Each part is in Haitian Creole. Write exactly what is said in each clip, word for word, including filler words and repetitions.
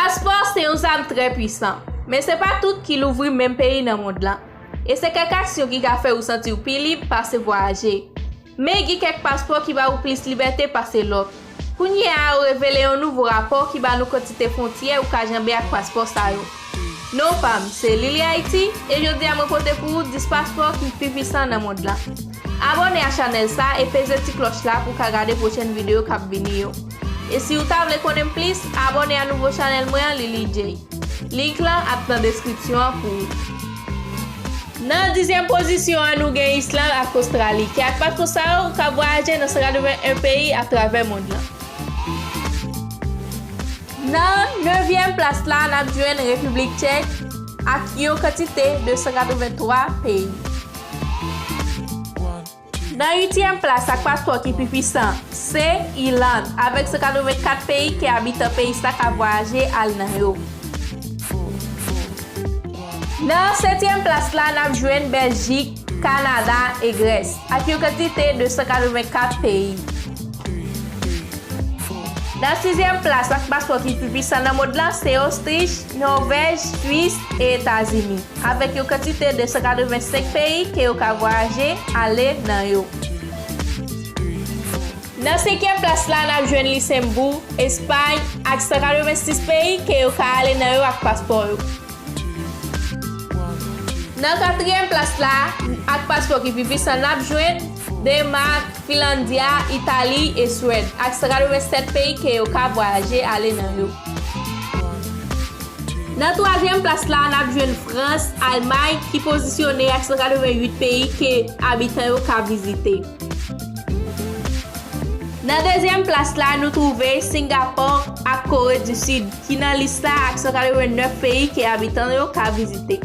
Paspò se yon zam trè pwisan, men se pa tout ki louvri menm peyi nan mond lan. E se kèk aksyon ki ka fè ou santi w pi lib pase vwayaje. Men gen kèk paspò ki ba ou plis libète pase lòt. Kounye a, yo revele yon nouvo rapò ki ba nou kantite fwontyè ou ka janbe ak paspò sa yo. Non pa m, se Lili Ayiti, e jodi a mwen pote pou ou dis paspò ki pi pwisan nan mond lan. Abòne a chanèl sa e peze ti klòch la pou w ka gade pwochèn videyo k ap vini yo. E si w ta vle konnen plis, abòne a nouvo chanèl mwen an, Lili J. Link lan ap nan deskripsyon an pou ou. Nan dizyèm pozisyon an, nou gen Island ak Ostrali, ki ak paspò sa yo, ou ka vwayaje nan san katreven en peyi atravè mond lan. Nan nevyèm plas la, n ap jwenn Repiblik Tchèk ak yon kantite de san katreven twa peyi. Nan uityèm plas ak paspò ki pi pwisan, se Iland, avèk san katreven kat peyi ke abitan peyi sa ka vwayaje al nan yo. Nan setyèm plas la, n ap jwenn Bèljik, Kanada e Grès, ak yon kantite de san katreven kat peyi. Nan sizyèm plas ak paspò ki pi pwisan nan mond lan, se Ostrich, Nòvèj, Swis e Etazini, avèk yon kantite de san katreven senk peyi ke yo ka vwayaje ale nan yo. Nan senkyèm plas la, n ap jwenn Lisenbou, Espay, ak san katreven sis peyi ke yo ka ale nan yo ak paspò yo. Nan katriyèm plas la, ak paspò ki pi pwisan, n ap jwenn Denmak, Finlandya, Itali e Swèd, ak san katreven sèt peyi ke yo ka vwayaje ale nan yo. Nan twazyèm plas la, n ap jwenn Frans, Almay, ki pozisyone ak san katreven uit peyi ke abitan yo ka vizite. Nan dezyèm plas la, nou twouve Singapò ak Kore di Sid, ki nan lis la ak san katreven nèf peyi ke abitan yo ka vizite.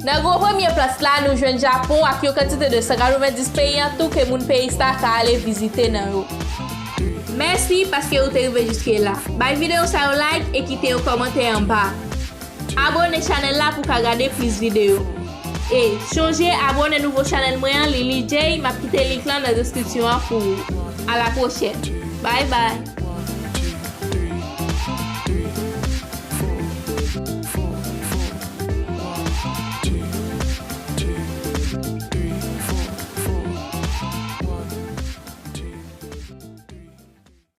Nan gwo premye plas la, nou jwenn Japon ak yon kantite de san katreven dis peyi an tou ke moun peyi sa ka ale vizite nan yo. Mèsi paske ou te rive jiske la. Bay videyo sa yo like e kite yon kòmantè anba. Abòne chanèl la pou w ka gade plis videyo. E chonje abòne nouvo chanèl mwen an, Lili J, m ap kite link lan nan deskripsyon an pou ou. A la pwochèn. Bye bye.